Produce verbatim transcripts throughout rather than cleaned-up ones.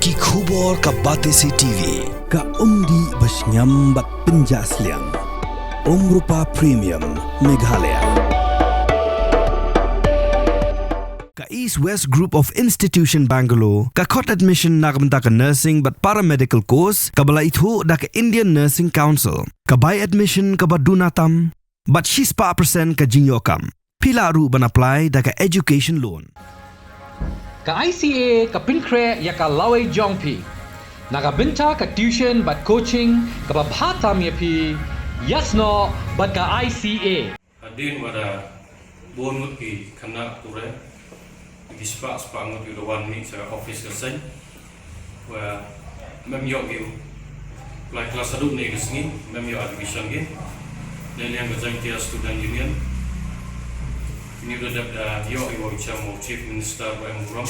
I khubor ka Batesi T V, ka umdih basñiam bad pynjah sliang. Umrupa Premium, Meghalaya. Ka East West Group of Institution Bangalore, ka khot admission na ka bynta ka nursing bad paramedical course, kaba la ithuh da ka Indian Nursing Council, ka bai admission kaba duna tam, bad shispah percent ka jingyoh kam. Phi lah ruh ban apply da ka education loan. Ka I C A ka pynkhreh ya ka lawei jong phi. Na ka bynta ka tuition bad coaching kaba bha tam ya phi, ïasnoh bad ka I C A. Hadien wa da bun ngut ki khynnah puræ, ki spah spah ngut ki da wan mih cha ka office ka seiñ. Wa mem yoh ki u lai class hadooh ne ka sngi, mem yoh admission ki. Neiliang ka Jaintia Student Union, ini da dep da yoh i wow chem u Chief Minister wa em u rom.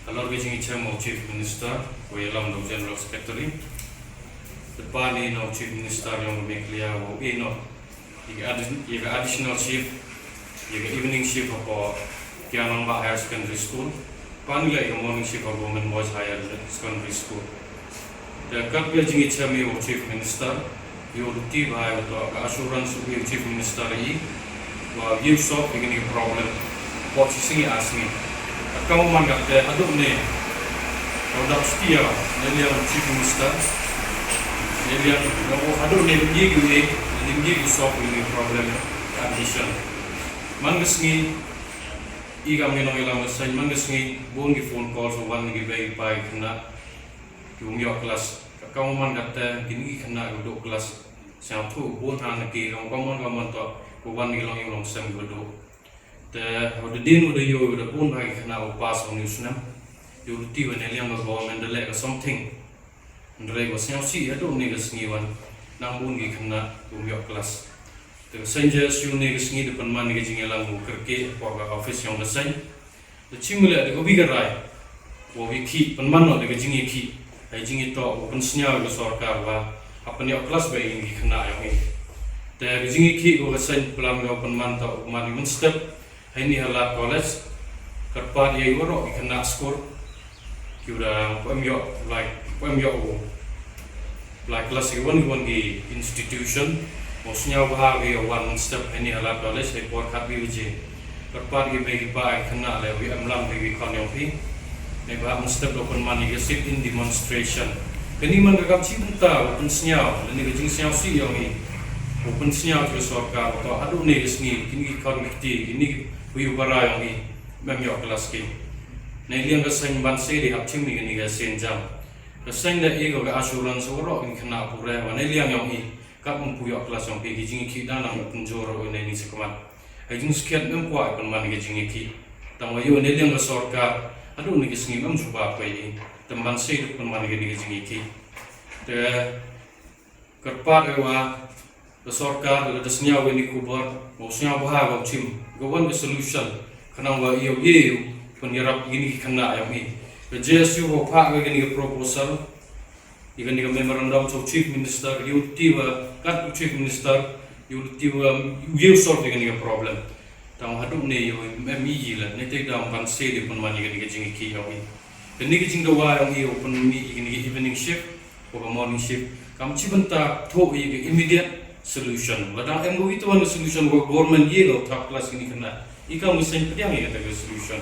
Halor ka jingchem u Chief Minister, wa yalam da u General Secretary. Te pan i na u Chief Minister yong ka Meghalaya wow e noh ya ka addi-, ya ka additional shift, ya ka evening shift hapoh Kiang Nangbah Higher Secondary School. Pan i leh ya ka morning shift hapoh Government Boys Higher Secondary School. Te katwa jingchem i wow Chief Minister, yow luti bha i wa toh ka assurance u Chief Minister i, wa yow solve ya kani ka problem hapoh chi sngi ar sngi. Ka kam man katte hadooh ne, ka dap stia neiliang Chief Minister, neiliang, na u hadooh ne ym ye ki, ym ye ki solve ya kani ka problem admission. Man ka sngi, i kam ngi nongyalam ka seiñ, man ka sngi bun ki phone calls wa wan na ki bei ki pa ki khynnah ki ym yoh class. Ka kam man katte, kini ki khynnah ki dooh class sñiawthooh bun ha na ki, long kammon kammon toh, wa wan ki long ïing long sem ki wa dooh. Te wa da dien wa da yoh, wa da bun bha ki khynnah wa pass ha uni u snem. Yow luti wa neiliang ka government da leh ka something, hynrei wa sñiawsih hadooh ne ka sngi wan, nang bun ki khynnah ki ym yoh class. Te ka seiñ J S U ne ka sngi da pynman ka jingyalang wow kyrkieh hapoh ka office yong ka seiñ. Da chim leh da ka wi ka rai wow yakhih, pynman noh da ka jingyakhih, hei jingyatoh wow pynsñiaw ya ka sorkar wa hap pynyoh class bha ya kini ki khynnah yong i. Te ka jingyakhih ko ka seiñ plan ko pynman toh u man i mynstep heini ha Lad College, kyrpad ya i waroh ki khynnah skur kiwa da ym yoh, like, ym yoh u lai class ya kiwon kiwon ki institution, wow sñiaw bha ki ya wan mynstep heini ha Lad College hei por khatwi baje. Kyrpad ki bei ki pa ki khynnah leh wow emlang bei ki khon yong phi. Neibhah mynstep da pynman ya ka sit-in demonstration. Kani man ka kam chibynta wow pynsñiaw, lane ka jingsñiawsih yong i, wow pynsñiaw cha ka sorkar wa toh hadooh ne ka sngi kini ki khon ki kti, kini ki wi u para yong i, mem yoh class ki. Neiliang ka seiñ Banse da hap chim i kani ka sienjam. Ka seiñ da e ko ka assurance waroh ki khynnah puræ wa neiliang yong i, kat ym pu yoh class yong phi, ki jingyakhih dang nang pynjor o neini chakhmat. Hei jingskhiat mem kwah i pynman ka jingyakhih. Tangwa yow neiliang ka sorkar, hadooh ne ka sngi mem ju ba poi i. Te Banse da pynman kani ka jingyakhih. Te kyrpad i wa ka sorkar lada sñiaw kani ka khubor, wow sñiaw bha wow chim, ka wan ka solution, khnang wa yow ye u pynyarap ya kini ki khynnah yong i. Ka J S U wow phah kani ka proposal, ya kani ka memorandum cha u Chief Minister, yow luti wa kat u Chief Minister, yow luti wa yow solve ya kani ka problem. Tang hadooh ne yow mem i leh, neitæ da Banse da pynman ya kani ka jingyakhih yong i. Kani ka jingdawa yong i wow pynmih ya kani ka evening shift wa ka morning shift, kam chibynta thoh ya ka immediate solution. Wa dang em ko wi tawon ka solution wa government ye ko thap class kini ki khynnah, i kam ka seiñ pdiang ya kata ka solution.